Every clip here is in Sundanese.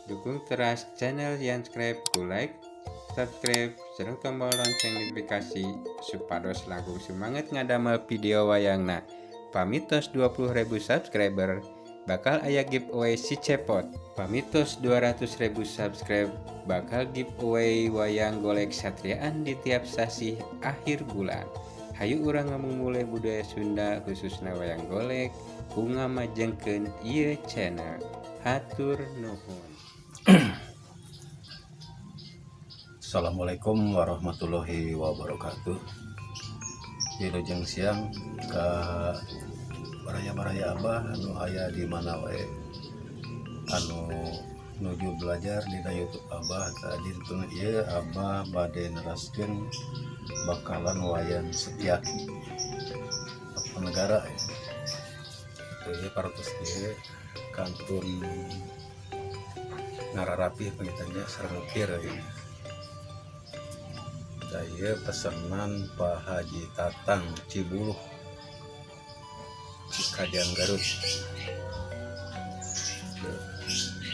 Dukung teras channel Yanscribe ku like, subscribe, sareng tombol lonceng notifikasi supados langkung semangat ngadamel video wayangna. Pamitos 20.000 subscriber bakal aya giveaway si cepot. Pamitos 200.000 subscribe bakal giveaway wayang golek satriaan di tiap sasih akhir bulan. Hayu urang ngamumule budaya Sunda khususna wayang golek ku ngamajengkeun ieu channel. Hatur nuhun. Assalamualaikum warahmatullahi wabarakatuh. Wilujeng siang ka baraya-baraya Abah anu aya di mana wae, anu nuju belajar dina YouTube Abah. Tadi dinten ieu Abah bade neraskeun bakalan wayang Setyaki Negara ya. Ieu parantos ieu kantun ngararapih pangitannya sareng ukir ya. Saya pesanan Pak Haji Tatang Cibuluh Cikajang Garut.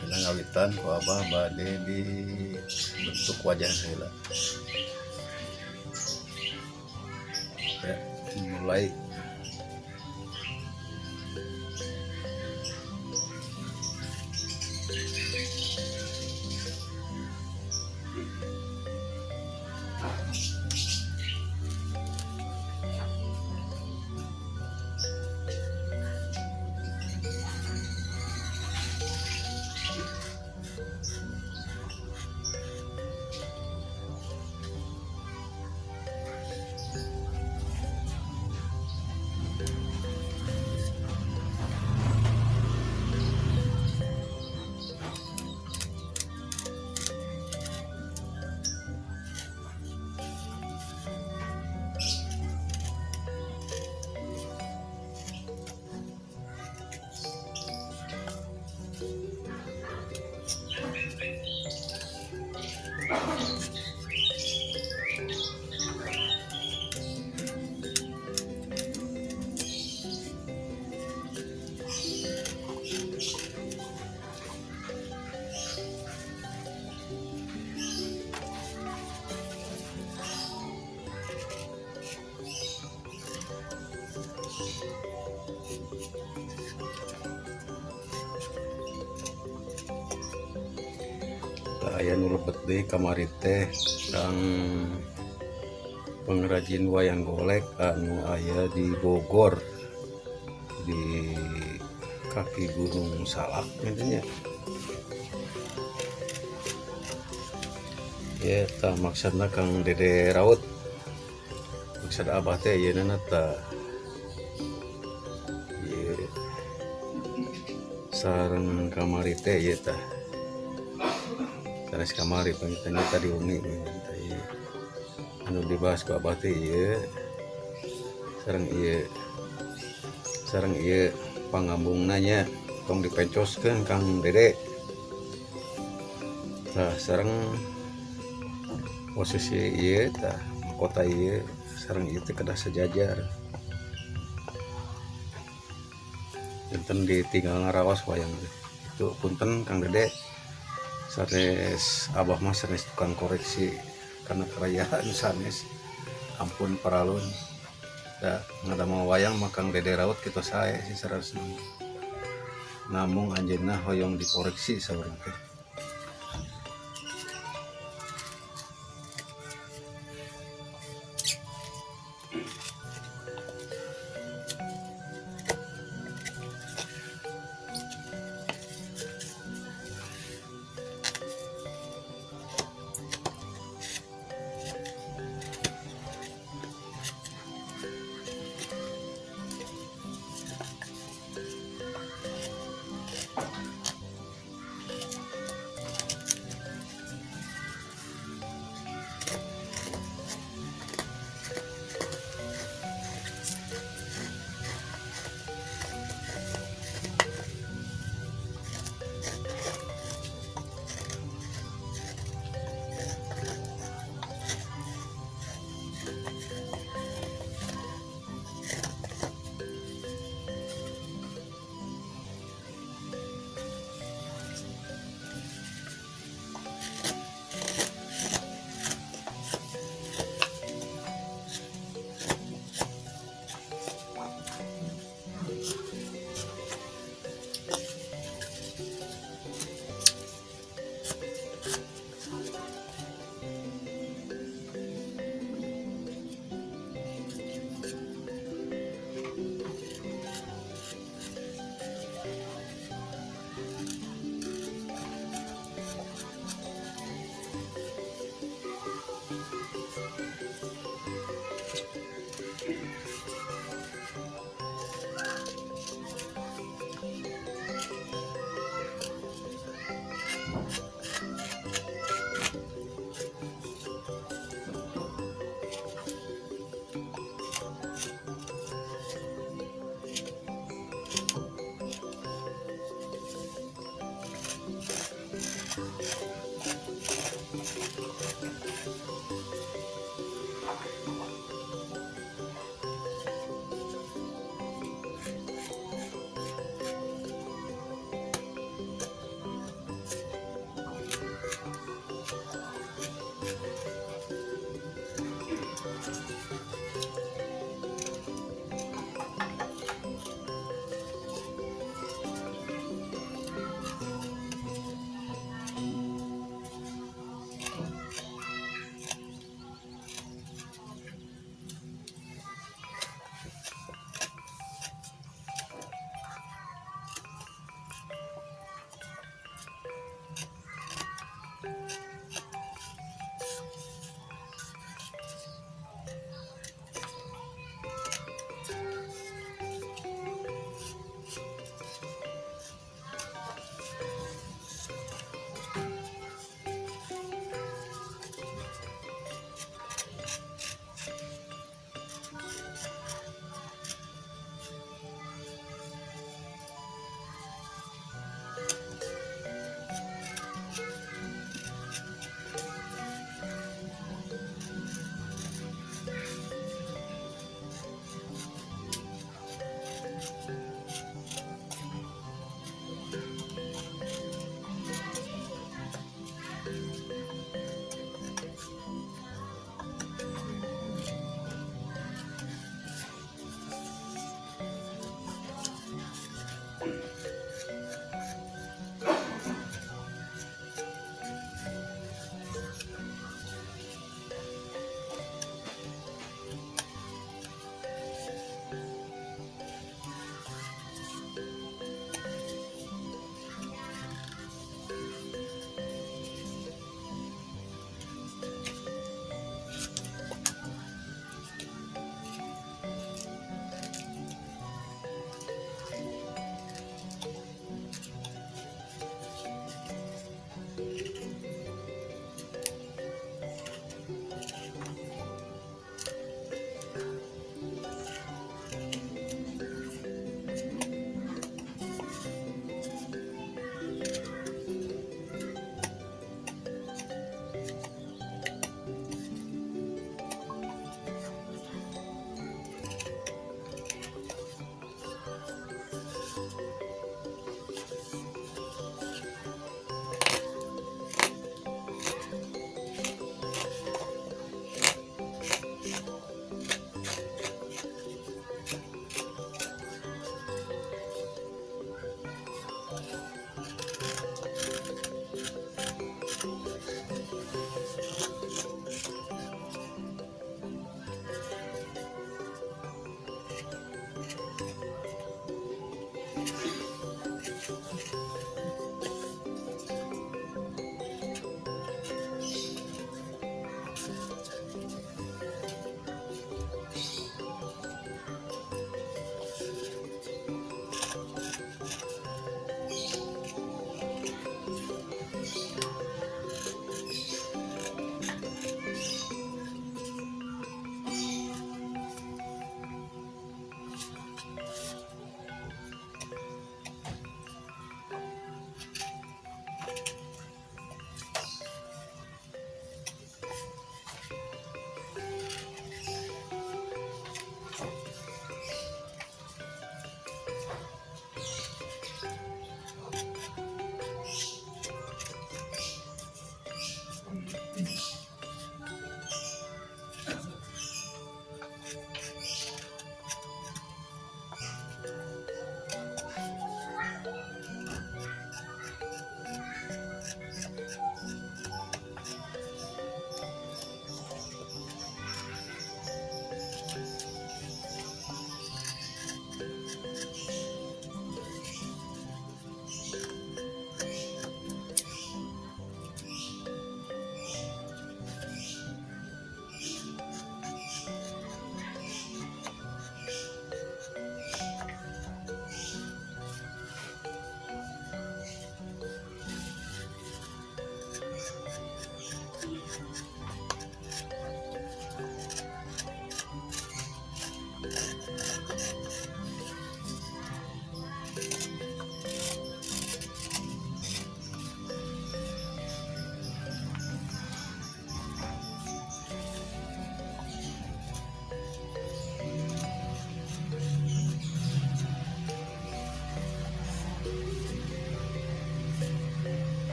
Karena ngawitan ku Abah bade dibentuk wajah heula. Ya, mulai. Aya nu lebet deui kamari teh kang pengrajin wayang golek anu aya di Bogor di kaki Gunung Salak nya. Ya tah maksudna Kang Dede Raut. Maksud Abah teh ayeuna tah ieu sareng kamari teh ieu tah. Sanes kamari pangitannya tadi wengi tah ieu. Anu dibahas ku Abah teh ieu sareng ieu. Sareng ieu pangambungna nya tong dipencoskeun Kang Dede. Tah sareng posisi ieu tah mahkota ieu sareng ieu teh kedah sejajar. Punten ditinggal ngaraos wayang teh. Itu punten Kang Dede. Sanes Abah mah sanes tukang koreksi karena kerajaan sanes. Ampun paralun. Da ngadamel wayang mah Kang Dede Raut kitu sae sih sararesna. Namung anjeunna hoyong dikoreksi saurang teh.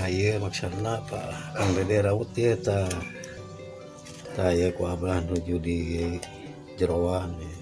Ieu maksudna Pak Kang Dede raut ieu tah. Tah ieu ku abah nuju di jeroan ya.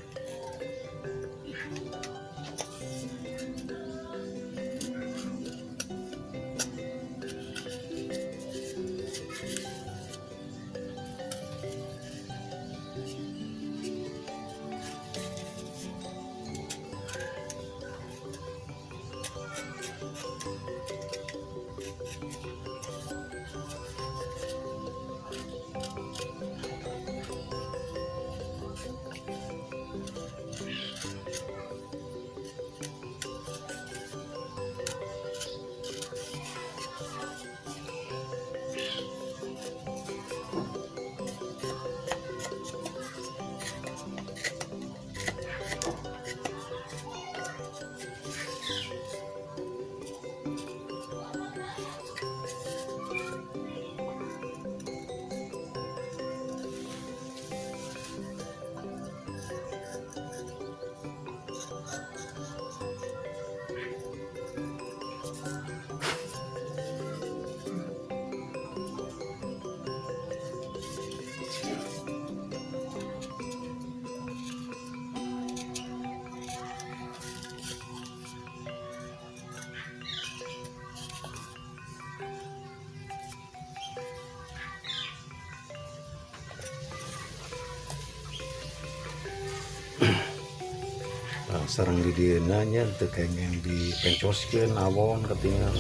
Sareng di dieuna nya teu kenging dipencoskeun awon katingal.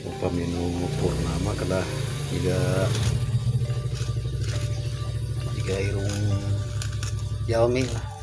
Upami nu purnama kedah jiga irung jalmi lah.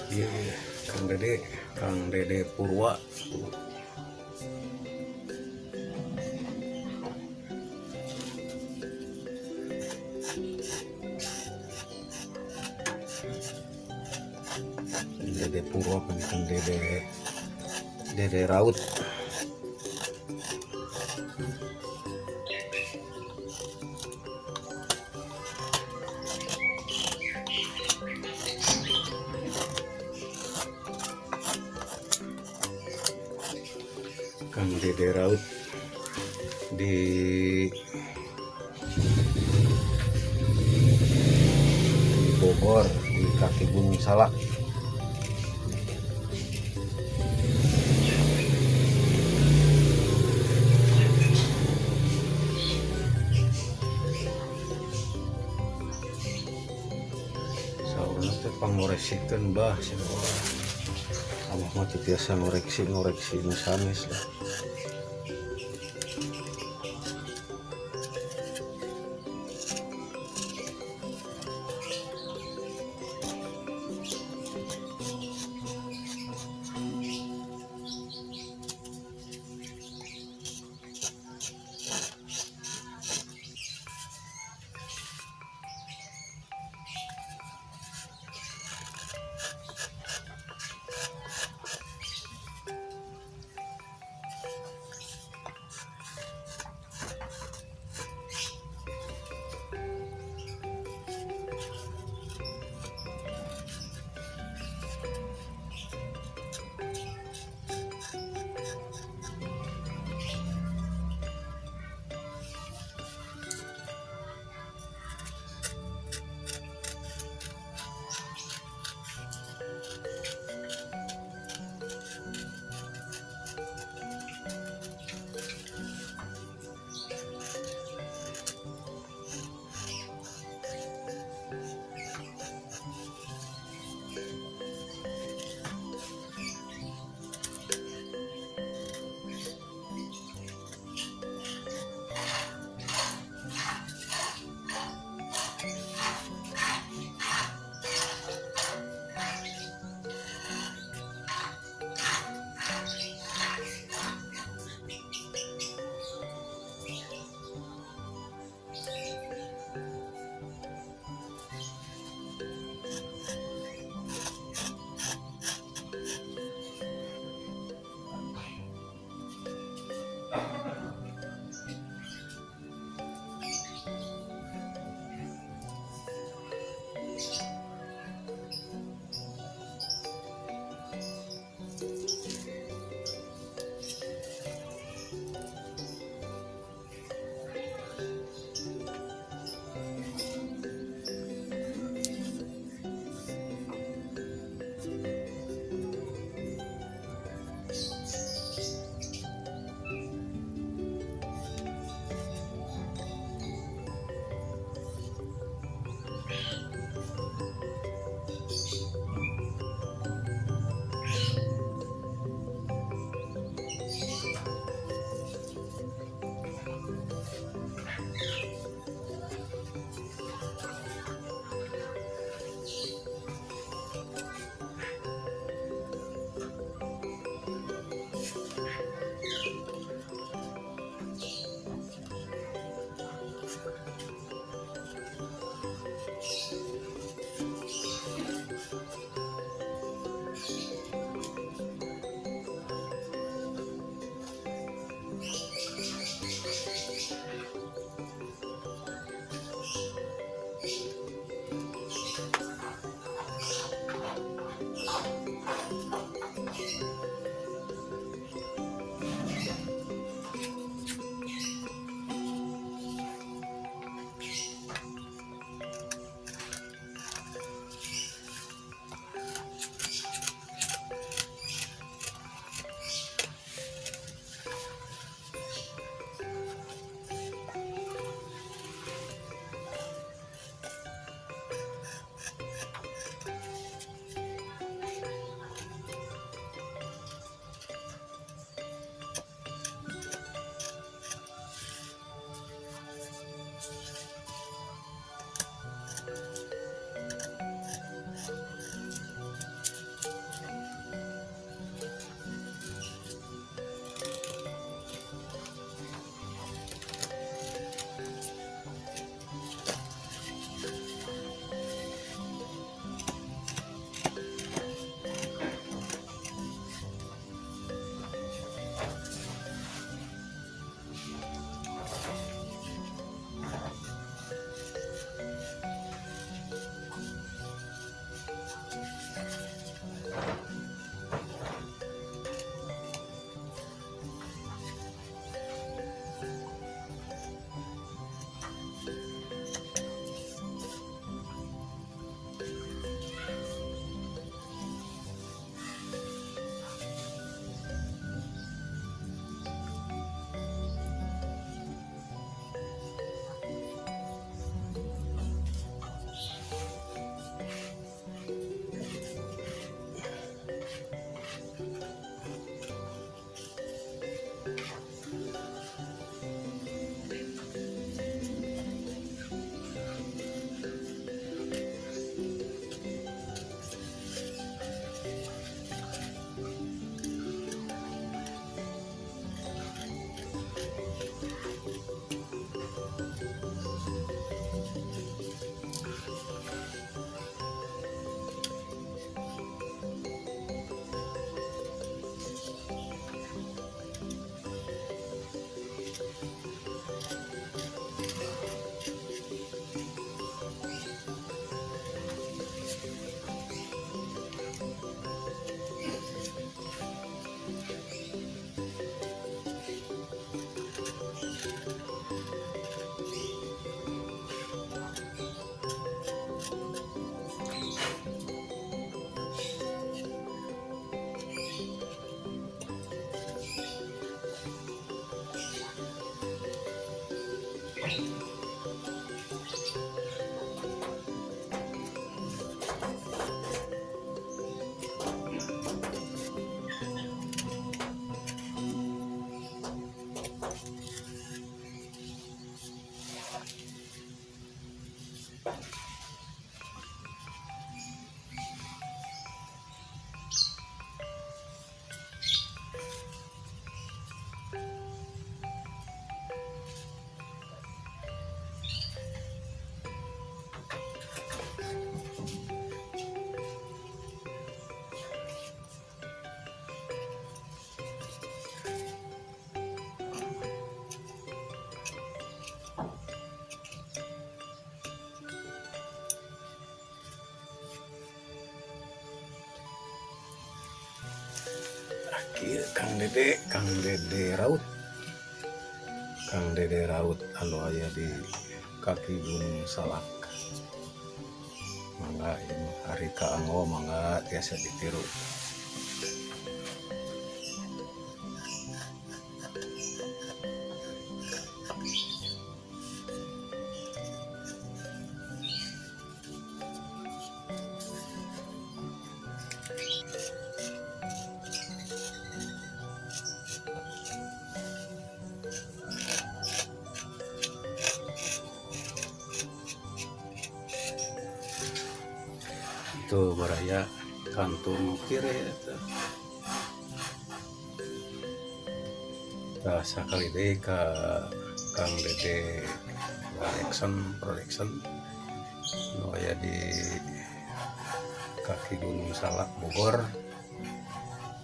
Iya, Kang Dede, Kang Dede Purwa. Kang Dede Purwa, Kang Dede Dede Raut. Kang Dede Raut di Bogor, di kaki Gunung Salak. Saurna teh pangoreksikeun bah cenah wah. Abah mah teu tiasa ngoreksi-ngoreksi nu sanes lah. Kieu Kang Dede Raut. Kang Dede Raut anu aya di kaki Gunung Salak. Mangga ieu ari kaanggo mangga tiasa ditiru. Tuh baraya kantun ukir ya tah. Tah sakali deui ka Kang Dede Production nu aya di kaki Gunung Salak Bogor.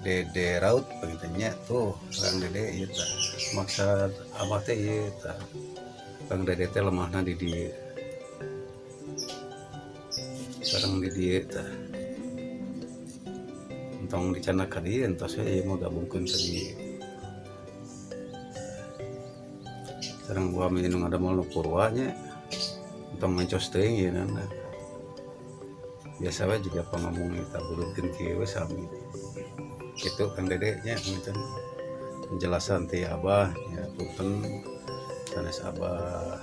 Dede Raut panginten nya tuh Kang Dede ieu tah. Maksad abah teh ieu tah. Kang Dede teh lemahna di dieu. Sareng di dieu tah. Entong dicandak ka dieu entos we ieu mah gabungkeun ka dieu. Sareng gua nu ngadamel nu purwa nya. Entong ngancos teuing ieu na. Biasa we juga pangomong eta burutkeun kieu we sami. Kitu Kang Dede nya punten penjelasan ti abah nya punten sanes abah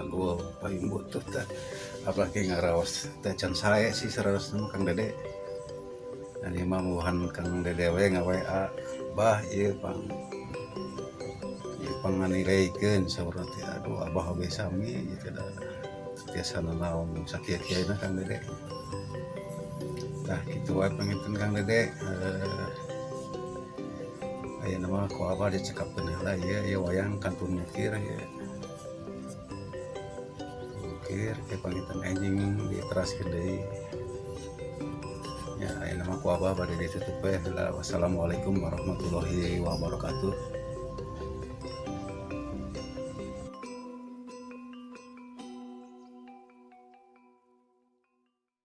agul payung butuh tah. Abah ge ngaraos teh can sae sih saraosna mah Kang Dede. Dan ieu mah muhan Kang Dede we nga-WA bah ieu pang ieu panganileikeun saurna teh aduh abah oge sami ieu teh da tiasa nanaon sakieu-kieuna Kang Dede. Tah kitu wae panginten Kang Dede. Ayeuna mah ku abah dicekapkeun heula ieu, ieu wayang kantun mukir ieu. Mukir ke panginten enjing diteraskeun deui. Ya ayeuna mah ku abah bade ditutup we heula. Wassalamualaikum warahmatullahi wabarakatuh.